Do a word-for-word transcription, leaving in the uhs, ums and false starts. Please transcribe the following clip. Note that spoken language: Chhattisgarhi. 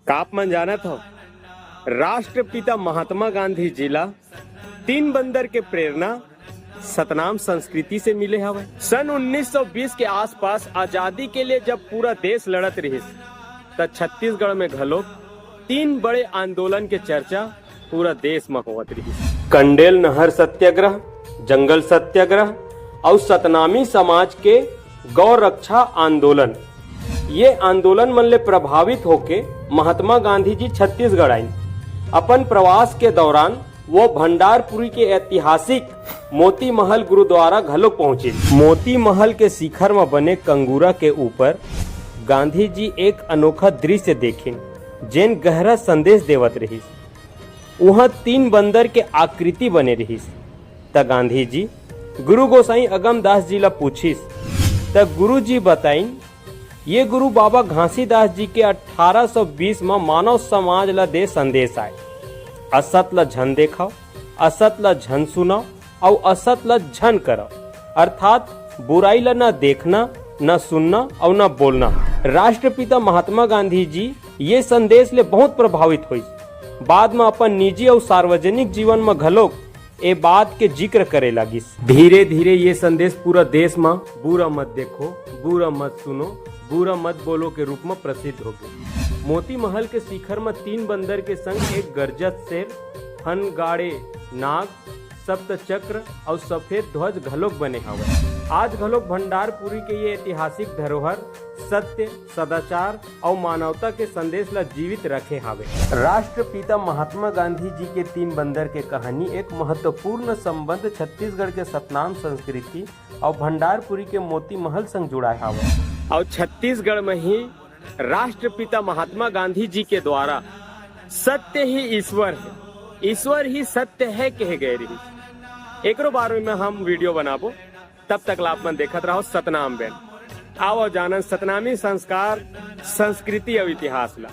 का आप मन जानत हो, राष्ट्रपिता महात्मा गांधी जी ला तीन बंदर के प्रेरणा सतनाम संस्कृति से मिले हवय। सन उन्नीस सौ बीस के आसपास आजादी के लिए जब पूरा देश लड़त रिहिस, त छत्तीसगढ़ में घलो तीन बड़े आंदोलन के चर्चा पूरा देश म होवत रिहिस। कंडेल नहर सत्याग्रह, जंगल सत्याग्रह अउ सतनामी समाज के गौ रक्षा आंदोलन। ये आंदोलन मन ले प्रभावित होके महात्मा गांधी जी छत्तीसगढ़ आइन। अपन प्रवास के दौरान वो भंडारपुरी के ऐतिहासिक मोती महल गुरुद्वारा घलो पहुंचिन। मोती महल के शिखर म बने कंगूरा के ऊपर गांधी जी एक अनोखा दृश्य देखिन, जेन गहरा संदेश देवत रहिस। उहाँ तीन बंदर के आकृति बने रहिस। त गांधी जी गुरु गोसाई अगमदास जी ला पूछिस, त गुरु जी बताइन, ये गुरु बाबा घासीदास जी के अठारह सौ बीस म मानव समाज ला दे संदेश आय, असत ला झन देखव, असत ला झन सुनव अउ असत ला झन करव, अर्थात बुराई ला न देखना, न सुनना अउ न बोलना। राष्ट्रपिता महात्मा गांधी जी ये संदेश ले बहुत प्रभावित होइस। बाद म अपन निजी अउ सार्वजनिक जीवन म घलोक ए बात के जिक्र करे लागिस। धीरे-धीरे ये संदेश पूरा देश म "बुरा मत देखो, बुरा मत सुनो, बुरा मत बोलो" के रूप म प्रसिद्ध हो गे। मोती महल के शिखर म तीन बंदर के संग एक गरजत शेर, फन गाड़े नाग, सप्त चक्र अउ सफेद ध्वज घलोक बने हवय। आज घलोक भंडारपुरी के ये ऐतिहासिक धरोहर सत्य, सदाचार अउ मानवता के संदेश ला जीवित रखे हावे। राष्ट्रपिता महात्मा गांधी जी के तीन बंदर के कहानी एक महत्वपूर्ण संबंध छत्तीसगढ़ के सतनाम संस्कृति अउ भंडारपुरी के मोती महल संग जुड़ाए हावे। अउ छत्तीसगढ़ में ही राष्ट्रपिता महात्मा गांधी जी के द्वारा "सत्य ही ईश्वर है, ईश्वर ही सत्य है" कहे गए रहिस। एकरो बारे में हम वीडियो बनाबो। तब तक ला आप मन देखत रहो सतनाम बेन। आओ जानन सतनामी संस्कार, संस्कृति अउ इतिहास ला।